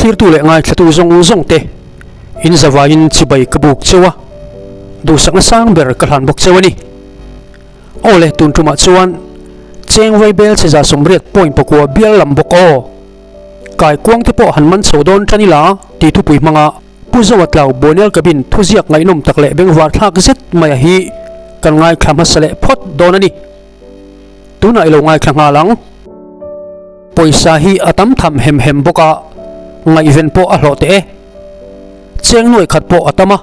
Thlirtu leh ngaithlatu zawng zawng te in zavaiin chibai ka buk cheu a, duhsakna sang ber ka hlan bawk cheu a ni. Aw le, tun tumah chuan Cheng Vaibel chhe 180 point pakua bial lam bawk aw. Kai kuang te pawh han man chho dawn tan ila tih thupui hmanga Pu Zoa Tlau Buanel Cabin thuziak ngaihnawm tak leh bengvar thlak zet maia hi kan ngaithla hmasa leh phawt dawn a ni. Tunah i lo ngaithla nghal ang. Pawisa hi a tam tham hem hem bawk a, ngaihven pawh a hlawh teh e. Cheng nuaih khat pawh a tam a,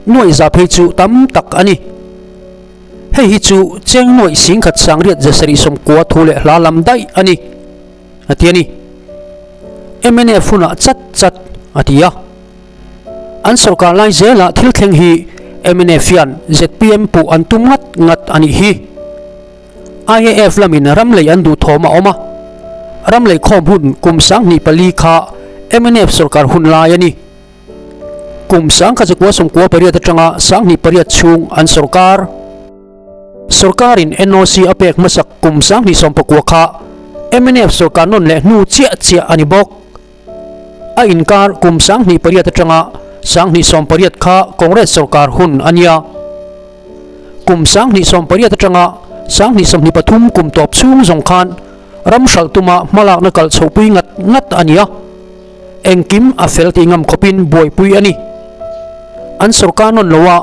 nuaih za phei chu tam tak a ni. Hei hi chu cheng nuaih singkhat sangriat zasarih sawmkua thu leh hla lam daih a ni, a ti a ni. Mnf hunah chat chat a ti a. An sorkar lai zelah thil thleng hi mnf hian zpm puh an tum ngat ngat a nih hi. IAF lamin ram lei an duh thawm a awm a, ram lei khawm hun kum 2004 kha mnf sorkar hun lai a ni. Kum 1998 atanga 2008 chhung an sorkar. Sorkarin NOC a pek hmasak kum 2019 kha mnf sorkar nawn leh hnu chiah chiah a ni bawk. A inkar kum 2008 atanga 2018 kha Congress sorkar hun a nia. Kum 2018 atanga 2023 kum tawp chhung zawng khan ram hralh tuma hmalakna kalh chhohpui ngat ngat a ni a. Engkim a fel tih ngam khawpin buaipui a ni. An sorkar nawn lo a,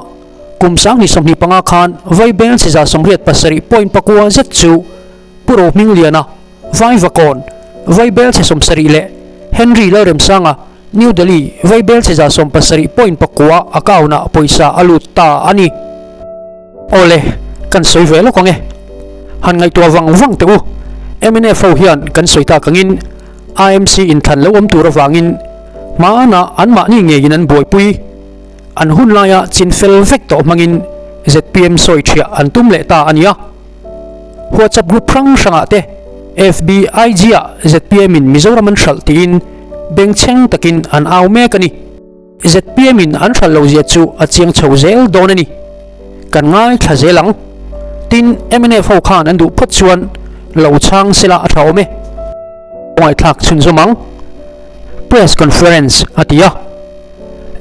kum 2025 khan Vaibel chhe 87 point pakua zet chu Pu Rohmingliana, Vaivakawn, Vaibel chhe 70 leh Henry Lalremsanga, New Delhi, Vaibel chhe 70 point pakua account-ah pawisa a lut ta a ni. Awle, kan sawi ve lawk ang e. Han ngaihtuah vang vang teh u. Mnf ho hian kan sawi tak angin IMC inthlan lo awm tur avangin hmanah anmahni ngeiin an buaipui. An hun laia chin fel vek tawh hmangin zpm sawi thiah an tum leh ta a nia. WhatsApp group hrang hrangah te FB, IG ah zpm in Mizoram an hralh tiin bengchheng takin an au mek a ni. Zpm in an hralh lo zia chu a chiang chho zel dawn a ni. Kan ngaithla zel ang. Tin, mnf ho khan an duh phawt chuan lo chhang sela a tha awm e. Ngaihthlak chhunzawm ang. Press Conference a ti a.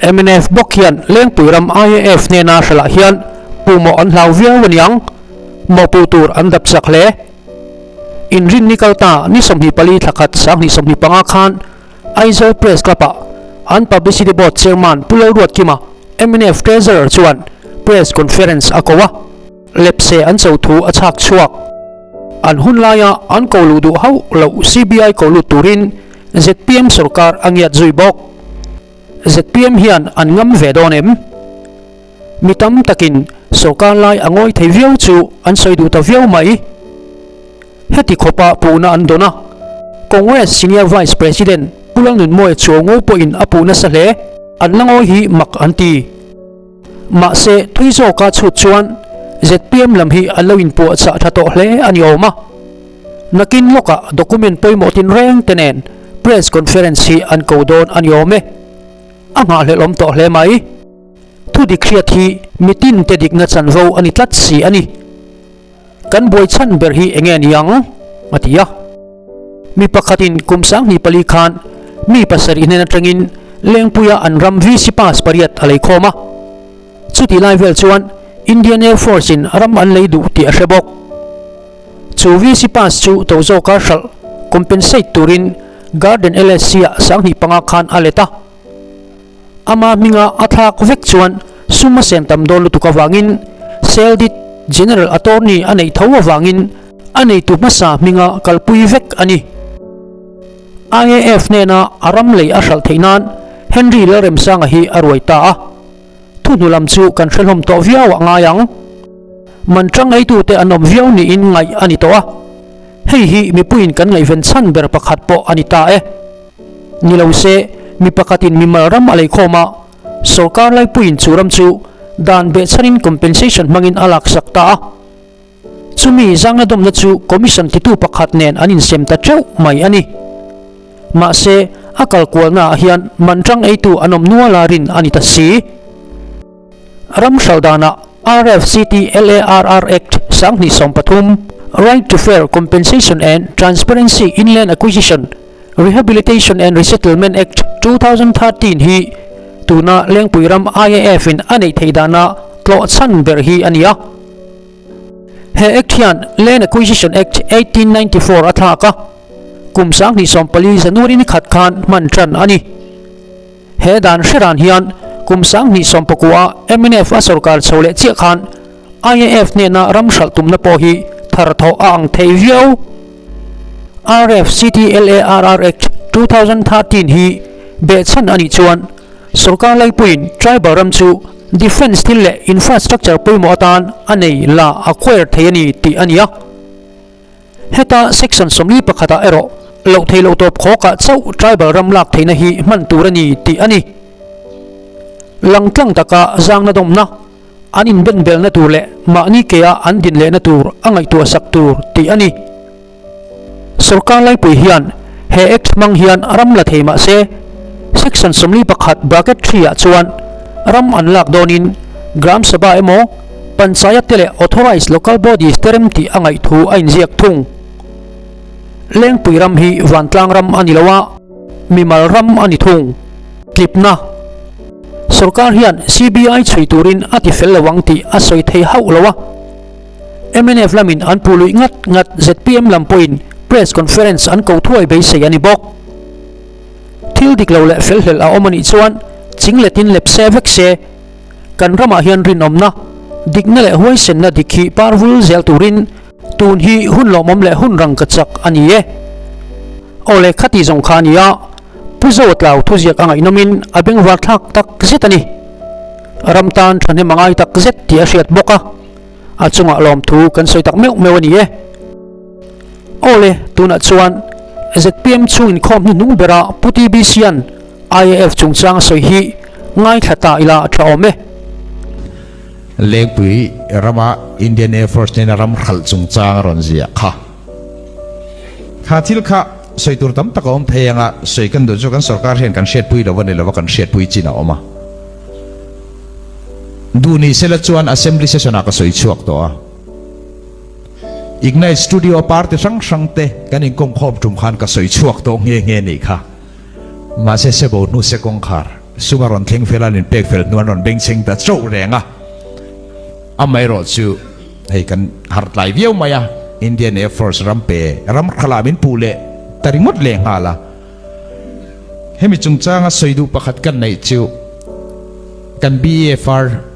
Mnf bawk hian Lengpui ram IAF hnena hralhah hian pumawh an hlau viau a niang. Mawhpuh tur an dap chak hle. Inrinni kalta ni 24 thla khat 2025 khan Aizawl Press Club-ah an Publicity Board Chairman Pu Lalruatkima, mnf Treasurer chuan Press Conference a ko a, lepse an cho thu a chhak chhuak. An hun laia an ko luh duh hauh loh CBI ko lut turin zpm sorkar a ngiat zui bawk. Zpm hian an ngam ve dawn em? Mi tam takin sorkar lai a ngawi thei viau chu an sawi duh ta viau mai. Heti khawpa puhna an dawn a, Congress Senior Vice President Pu Lalnunmawia Chuaungo pawhin a puh nasa hle. An la ngawi hi mak an ti. Mahse, thui zawka chhut chuan zpm lam hi an lo inpuahchah tha tawh hle a ni awm a. Nakin lawkah document pawimawh tinreng te nen Press Conference hi an ko dawn a ni awm e. A nghahhlelh awm tawh hle mai. Thu dik hriat hi mitin te dikna chanvo a ni tlat si a ni. Kan buai chhan ber hi enge ni ang? a ti a. Mi pakhatin kum 2004 khan mi pasarih hnen atangin Lengpuia an ram VC Pass pariat a lei khawm a. Chutih lai vel chuan Indian Air Force in ram an lei duh tih a hre bawk. Chu VC Pass chu to zawka hralh, compensate, turin Garden LSC ah 2005 khan a let a. Ama hminga a thlak vek chuan sum a sen tam dawn lutuk avangin Seldit General Attorney a neih tho avangin a neitu hmasa hminga kalpui vek a ni. IAF hnena a ram lei a hralh theih nan Henry Lalremsanga hi a ruai ta a. Thuhnu lam chu kan hre hlawm tawh viau a ngai ang. Man tang eitute an awm viau niin ngaih a ni tawh a. Hei hi mipuiin kan ngaihven chhan ber pakhat pawh a ni ta e. Ni lo se, mi pakhatin mimal ram a lei khawm a, sorkar laipuiin chu ram chu dan behchhanin compensation hmangin a laksak ta a. Chumi zangna dawmna chu commission titu pakhat nen an insem ta teuh mai a ni. Mahse, a kal kualnaah hian man tang eitu an awm nual a rin a ni ta si. Ram hralh danah RFCT LARR Act 2013, Right to Fair Compensation and Transparency in Land Acquisition, Rehabilitation and Resettlement Act, 2013 hi tuna Lengpui ram IAF in a neih theih dana tlawh chhan ber hi a ni a. He Act hian Land Acquisition Act, 1894 a thlak a, kum 2014 January ni khat khan hman tan a ni. He dan hre ran hian kum 2019 a mnf a sorkar chho leh chiah khan IAF hnena ram hralh tumna pawh hi thar thawh a ang thei viau. RFCTLARR Act, 2013 hi behchhan a nih chuan sorkar laipuiin tribal ram chu defence thil leh infrastructure pawimawh atan a nei la acquire thei a ni tih a ni a. Heta section 41 ah erawh loh theih loh tawp khawkah chauh tribal ram lak theihna hi hman tur a ni tih a ni. Langtlang taka zangna dawmna, an inbenbelna tur leh mahni kea an din lehna tur a ngaihtuah sak tur tih a ni. Sorkar laipui hian he Act hmang hian ram la thei mah se, section 41 bracket 3 ah chuan ram an lak dawnin Gram Sabha emaw, Panchayat te leh Authorised Local Bodies te rem tih a ngaih thu a inziak thung. Lengpui ram hi vantlang ram a ni lo a, mimal ram a ni thung. Tlipna. Sorkar hian CBI chhui turin a ti fel lo ang tih a sawi thei hauh lo a. Mnf lamin an puh luih ngat ngat zpm lam pawhin Press Conference an ko thuai beisei a ni bawk. Thil dik lo leh felhlel a awm a nih chuan chingletin lepse vek se. Kan ramah hian rinawmna, dikna leh huaisenna dik hi par vul zel turin tun hi hun lawmawm leh hun rang ka chak a ni e. Aw le khati zawng kha a ni a, Pu Zoa Tlau thuziak a ngaihnawmin a bengvar thlak tak zet a ni. Ram tan thahnem a ngai tak zet tih a hriat bawk a, a chungah lawmthu kan sawi tak meuh meuh a ni e. Aw le, tunah chuan zpm chhung inkhawm hnuhnung bera Pu TBC-a'n IAF chungchang a sawi hi ngaithla ta ila a tha awm e. Lengpui rama Indian Air Force nena ram hralh chungchang a rawn ziah kha. Kha thil kha sawi tur tam tak a awm thei anga sawi kan duh chu kan sorkar hian kan hriatpui lo a ni lo a, kan hriatpui chin a awm a. Duh ni sela chuan Assembly session ah ka sawi chhuak tawh a. Ignite Studio a party hrang hrang te kan inkawmkhawm tum khan ka sawi chhuak tawh nghe nghe nih kha. Mahse sebo hnu se kawngkhar sum a rawn thleng fel a, an inpek fel hnu an rawn bengchheng ta chauh reng a. Amaherawh chu hei kan harh tlai viau mai a, Indian Air Force ram pe ram khalah min puh leh ta ringawt leh nghal a. Hemi chungchanga sawi duh pakhat kan neih chu kan BEFR,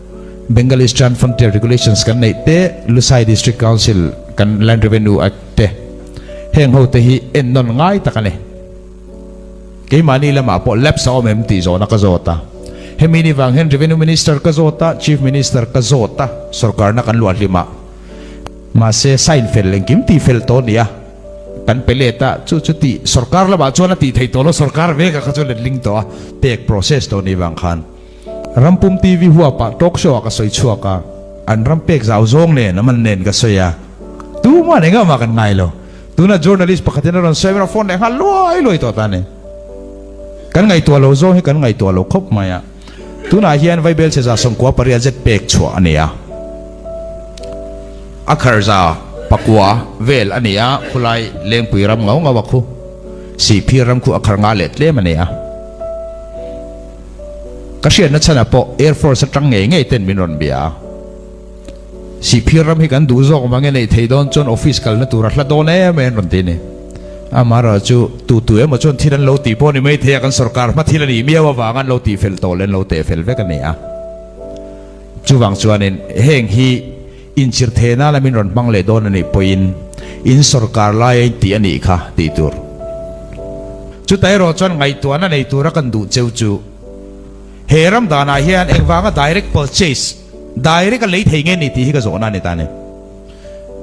Bengal Eastern Frontier Regulations kan neih te, Lusai District Council kan Land Revenue Act te, heng ho te hi ennawn ngai tak a ni. Keimahni lamah pawh lapse a awm em tih zawhna ka zawt a. Hemi ni vang hian Revenue Minister ka zawt a, Chief Minister ka zawt a, sorkarna kan luah hlim a. Mahse sign fel engkim tih fel tawh a ni a, kan pe let a, chu chu tih sorkar lamah chuan a tih theih tawh lo, sorkar vekah kha chuan letling tawh a, pek process tawh a nih vang khan. Rampum TV huapah talk show ah ka sawi chhuak a, an ram pek zau zawng nen a man nen ka sawi a, tumah eng amah kan ngai lo. Tuna journalist pakhatin a rawn sawi a, phone leh nghal luai luai tawh ta a ni. Kan ngaihtuah lo zawng hi kan ngaihtuah lo khawp mai a. Tunah hian Vaibel chhe 98 zet pek chhuah a ni a, a khar 9 vel a ni a, khulai Lengpui ram ngau ngau a khu, Sihphir ram khu a khar nga leh tlem a ni a. Ka hriatna chhanah pawh Air Force atang ngei ngei ten min rawn bia a. Sihphir ram hi kan duh zawk mange neih thei dawn chuan office kalna tur a hla dawn em em rawn ti a ni. Amaherawh chu tu tu emaw chuan thil an lo tih pawh ni mai thei a, kan sorkar hma thil a nih miau avang an lo tih fel tawh leh an lo teh fel vek a ni a. Chuvang chuanin heng hi inchhir thei nana min rawn hmang leh dawn a nih pawhin in sorkar laia in tih a nih kha tih tur. Chutah erawh chuan ngaihtuahna nei tura kan duh cheu chu he ram danah hian engvanga direct purchase, direct a lei thei nge ni tih hi ka zawhna a ni ta a ni.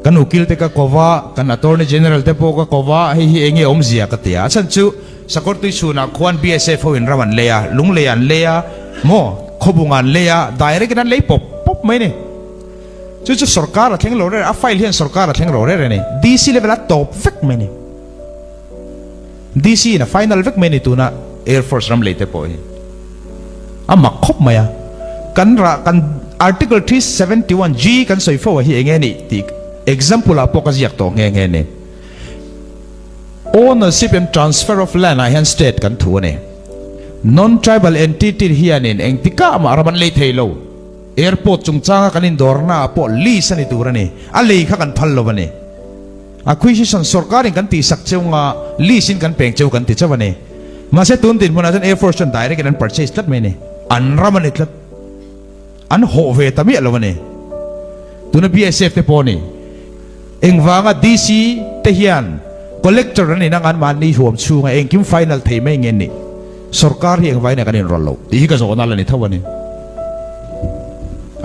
Kan ukil te ka ko va, kan attorney general te pawh ka ko va, hei hi enge awmzia ka ti a. A chhan chu Sakawrtui chhunah khuan BSF ho in ram an lei a, Lunglei an lei a, maw Khawbung an lei a, direct in an lei pawp pawp mai a ni. Chu chu sorkar a thleng lo rere, a file hian sorkar a thleng lo rere a ni. DC level a tawp vek mai a ni. DC in a final vek mai a ni tuna Air Force ram lei te pawh hi. A mak khawp mai a. Kan rah kan Article 371 G kan sawi fo a hi eng nge nih tih example ah pawh ka ziak tawh nghe nghe a ni. Ownership and transfer of land ah hian state kan thu a ni. Non-tribal entity hianin engtikah mah ram an lei thei lo. Airport chungchanga kan indawrna ah pawh lease a ni tur a ni. A lei kha kan phal lo a ni. Acquisition sorkarin kan tihsak cheu nga lease in kan peng cheu kan ti chauh a ni. Mahse tun dinhmunah chuan Air Force chuan direct in an purchase tlat mai a ni. An ram a ni tlat. An hawh ve ta miah lo a ni. Tuna BSF te pawh ni. Engvanga DC te hian Collector an inang an mahni huam chhunga engkim final thei mai nge ni? Sorkar hi engvain ah kan inrawlh loh tih hi ka zawhna la ni tho a ni.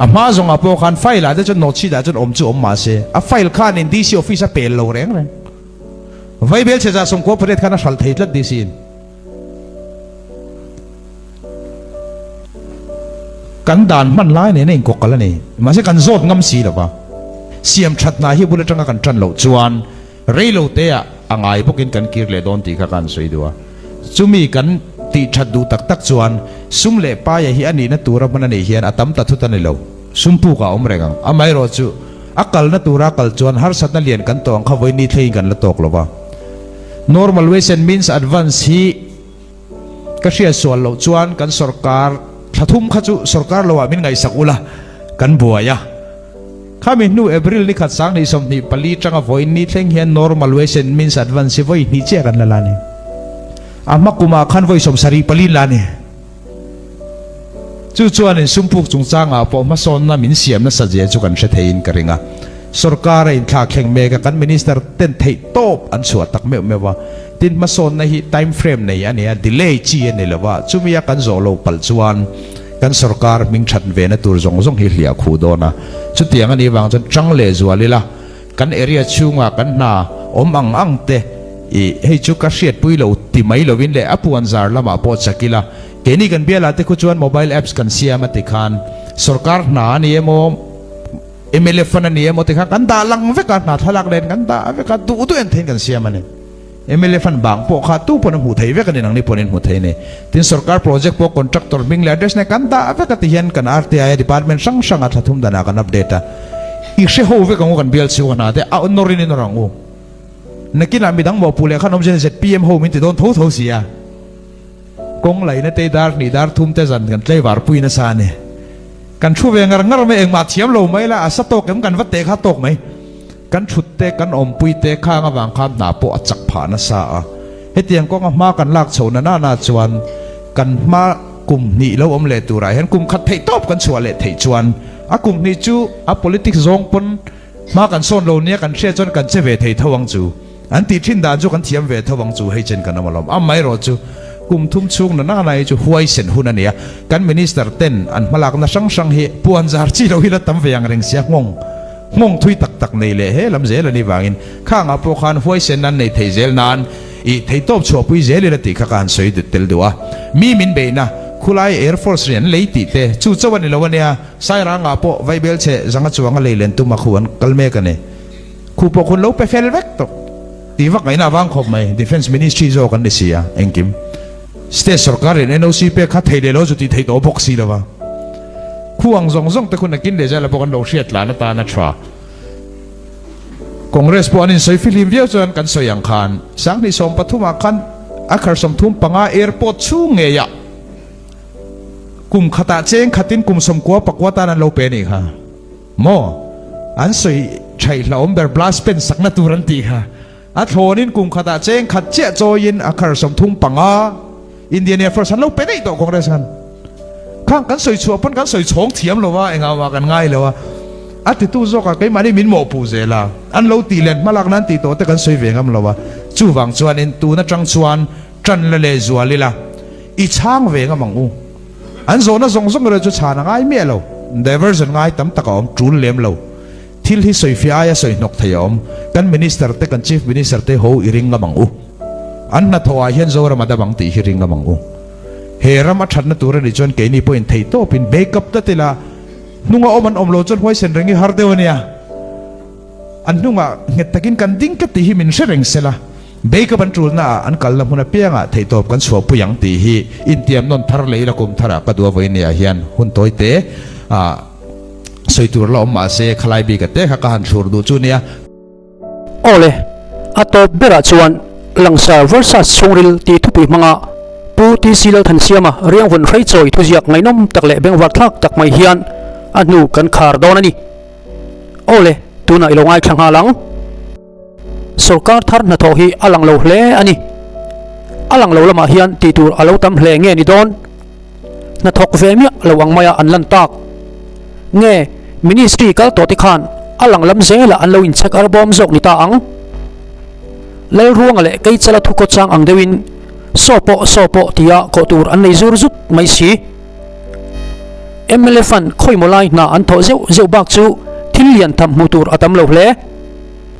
A hma zawngah pawh khan file ah te chuan note sheet ah chuan awm chu awm mah se a file khanin DC office a pel lo reng reng. Vaibel chhe 198 khan a hralh thei tlat DC in. Kan dan hman lai nen a inkawk kal a ni. Mahse kan zawt ngam si lo va. Siam that hna hi bul atanga kan tan loh chuan rei lo te ah a ngai bawkin kan kir leh dawn tih kha ka han sawi duh a. Chumi kan tih that duh tak tak chuan sum leh paia hi a nihna tura hman a nih hian a tam ta thut a ni lo. Sum puk ah a awm reng ang. Amaherawhchu a kalna tura kal chuan harsatna lian kan tawh ang kha vawi ni thlengin kan la tawk lo va. Normal ways and means advance hi ka hriat sual loh chuan kan sorkar thla thum kha chu sorkar lo ah min ngaihsak ula kan buai a. Khami hnu April ni khat 2024 tanga vawiin ni thleng hian normal ways and means advance hi vawi hnih chiah kan la la ni. A hma kumah khan vawi 74 la ni. Chu chuanin sumpuk chungchangah pawh hmasawnna min siam nasa zia chu kan hre theiin ka ring a. Sorkar a inthlak thleng mek a, kan Minister ten theih tawp an chhuah tak meuh meuh a. Tin, hmasawnna hi time frame nei a ni a, delay chi a ni lo a, chumi a kan zawh loh palh chuan kan sorkar hming that vena tur zawng zawng hi hliah khuh dawn a. Chutiang a nih vang chuan chang leh zual ila, kan area chhunga kan hna awm ang ang te ih hei chu ka hriatpui lo ti mai lovin leh a puan zar lamah pawh chak ila, keini kan bialah te khu chuan mobile apps kan siam a ti khan sorkar hna a ni emaw mla fund a ni emaw ti khan kan dah lang vek a, hna thlalak nen kan dah vek a, duh duh en theiin kan siam a ni. Mla fund bang pawh kha tu pawn a hmuh thei vek a ni, nangni pawn in hmu thei a ni. Tin sorkar project pawh contractor hming leh address nen kan dah vek a ti hian kan RTI a department hrang hrang a thla thum danah kan update a. I hre ho vek ang u kan bial chhung a hna te a nawrin i nawr ang u. Nakinah midang mawhpuh leh khan awm zel zpm ho min ti dawn tho tho si a. Kawng laihna te dar hnih dar thum te zan kan tlaivar pui nasa a ni. Kan thu ve ngar ngar mai engmah thiam lo mai la a sa tawk em kan va teh kha tawk mai. Kan thut te, kan awmpui te khang avang khan hna pawh a chak phah nasa a. Hetiang kawnga hma kan lak chho na nana chuan kan hma kum hnih lo awm leh turah hian kum khat theih tawp kan chhuah leh theih chuan a kum hnih chu a politics zawng pawn hma kan sawn lo nia kan hriat chuan kan che ve thei tho ang chu. An tih thin dan chu kan thiam ve tho ang chu hei chen kan awm alawm. Amaherawh chu kum thum chhung na nana hi chu huaisen hun a ni a, kan minister ten an hmalakna hrang hrang hi puan zar chi lo hi la tam ve ang reng sia nghawng nghawng thui tak tak nei leh he lam zel a nih vangin khangah pawh khan huaisen an nei thei zel nan ih theihtawp chhuahpui zel ila tih kha ka han sawi tel duh a. Mi min beihna khulai Air Force ri an lei tih te chu chauh a ni lo a nia, Sairangah pawh vaibel chhe zanga chuanga lei len tuma khu an kal mek a ni. Khu pawh khun lo pe fel vek tawh tih vak ngaihna avang khawp mai. Defence Ministry zawk an ni si a, engkim State sorkar in NOC pek kha thei leh lo chu tih theih tawh bawk si lo va. Khu ang zawng zawng te khun nakin leh zela pawh kan lo hriat tlan atan a tha. Congress pawh an insawi fihlim viau chuan kan sawi ang khan 2013 ah khan a khar 35 airport chhung ngeiah kum khatah cheng khatin kum 99 tan an lo pe a nih kha. Maw? An sawi thaih hlauhawm ber blast pen sakna tur an tih kha. A thlawnin kum khatah cheng khat chiah chawiin a khar 35 Indian Air Force an lo pe daih tawh Congress khan. Khang kan sawi chhuah pawn kan sawi chhawng thiam lo a, engah mah kan ngai lo a. A titu zawkah keimahni min mawhpuh zel a, an lo tih len hmalak nan tih tawh te kan sawi ve ngam lo a. Chuvang chuanin tun atang chuan tan la leh zual ila i chhang ve ngam ang u. An zawhna zawng zawng erawh chu chhan a ngai miah lo. Diversion ngai tam tak a awm, tul lem lo. Thil hi sawifiah aia sawi hnawk thei a awm. Kan Minister te, kan Chief Minister te ho i ring ngam ang u. An hnathawh ah hian Zoram a dam ang tih hi ring ngam ang u. He ram a thatna tur a nih chuan keini pawhin theihtawpin backup tlat ila, hnunga awm an awm lo chuan huaisen reng hi har deuh a nia. An hnungah nghet takin kan ding tlat tih hi min hre reng sela, Baker an tulna ah an kalna hmun apiangah theihtawp kan chhuahpui ang tih hi intiam nawn thar leh ila kum tharah ka duh a vawiin ah hian hun tawi te ah sawi tur la awm mahse khalai bik a te kha ka han thlur duh chu nia. Awle, a tawp berah chuan Langsar versus Chhungril tih thupui hmanga Pu TC Lalthansiama riangvawn hreichawi thuziak ngaihnawm tak leh bengvarthlak tak mai hian a hnu kan khar dawn a ni. Aw le, tunah i lo ngaithla nghal ang. Sorkar thar hnathawh hi a lang lo hle a ni. A lang lo lamah hian tih tur a lo tam hle nge ni dawn? Hnathawk ve miah lo ang maia an lan tak. Nge Ministry kal tawh te khan a lang lam zelah an lo inchhek arbawm zawk ni ta ang? Lalruanga leh Keichala thu kawchang ang deuhin saw pawh saw pawh tia kawh tur an nei zur zut mai si. Mla fund khawimaw lai hna an thawh zeuh zeuh bak chu thil lian tham hmuh tur a tam lo hle.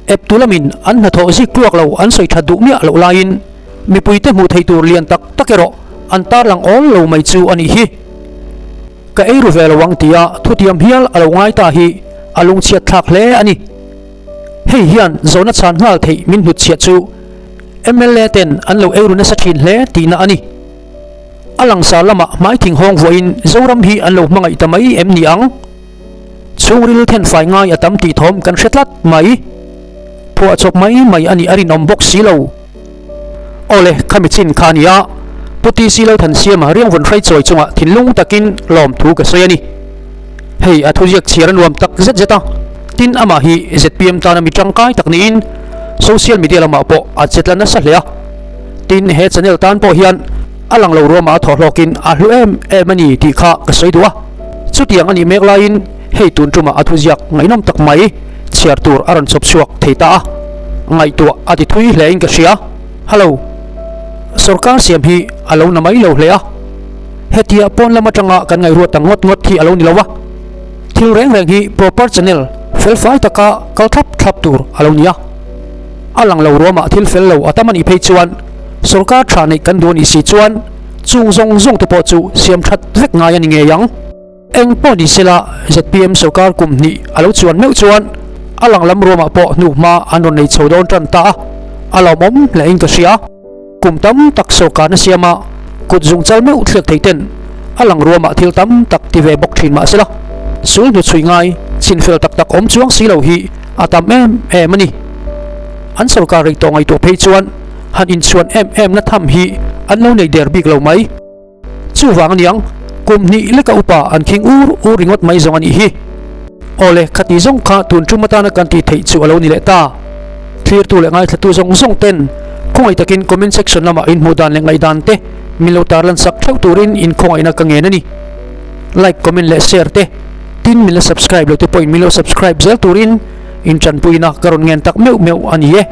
Eptu lamin an hnathawh zik tluak lo an sawi that duh miah loh laiin mipuite hmuh theih tur lian tak tak erawh an tarlang awl lo mai chu a nih hi. Ka ei ru ve lo ang tia thutiam hial a lo ngai ta hi a lungchhiat thlak hle a ni. Hei hian zawhna chhan nghal theih min hnutchhiah chu mla ten an lo ei ru nasa thin hle tihna a ni. A langsar lamah hmai thing hawng vuahin Zoram hi an lo hmangaih ta mai em ni ang? Chhungril thenfai ngai a tam tih thawm kan hre tlat mai. Phuahchawp mai mai a nih a rinawm bawk si lo. Awle, khami chin kha a ni a, Pu TC Lalthansiama riangvawn hreichawi chungah thinlung takin lawmthu ka sawi a ni. Hei a thuziak chhiar a nuam tak zet zet a, tin amah hi zpm tana mi tangkai tak niin social media lamah pawh a che tla nasa hle a. Tin, he channel tan pawh hian a lang lo ruamah a thawhhlawkin a hlu em em a ni tih kha ka sawi duh a. Chutiang a nih mek laiin hei tun tumah a thuziak ngaihnawm tak mai chhiar tur a rawn chawp chhuak thei ta a, ngaihtuah a ti thui hle in ka hria. Hello. Sorkar siam hi a lo na mai lo hle a, hetia pawn lam atanga kan ngaihruat ang ngawt ngawt hi a lo ni lo a, thil reng reng hi proper channel fel fai taka kal thlap thlap tur a lo ni a. A lang lo ruamah thil fel lo a tam a nih phei chuan sorkar tha neih kan duh a nih si chuan chung zawng zawng te pawh chu siam that vek ngai a ni ngei ang. Eng pawh ni sela zpm sorkar kum hnih a lo chuan meuh chuan a lang lam ruamah pawh hnuhma an rawn nei chho dawn tan ta a, a lawmawm hle in ka hria. Kum tam tak sorkarna siama kut zungchal meuh thliak thei ten a lang ruamah thil tam tak ti ve bawk thin mah sela sul hnuchhui ngai chinfel tak tak awm chuang si lo hi a tam em em a ni. An sorkar rei tawh ngaihtuah phei chuan han inchhuan em em na tham hi an lo nei der bik lo mai. Chuvang aniang, kum hnih leka upa an khing ur ur ringawt mai zawng a nih hi. Awle, khati zawng kha tun tum atana kan tih theih chu a lo ni leh ta. Thlirtu leh ngaithlatu zawng zawng ten khawngaih takin comment section lamah inhmuh dan leh ngaihdan te min lo tarlan sak theuh turin inkhawngaihna ka ngen a ni. Like, comment leh share te, tin min la subscribe lo te pawhin min lo subscribe zel turin intanpuina ka rawn ngen tak meuh meuh a ni e.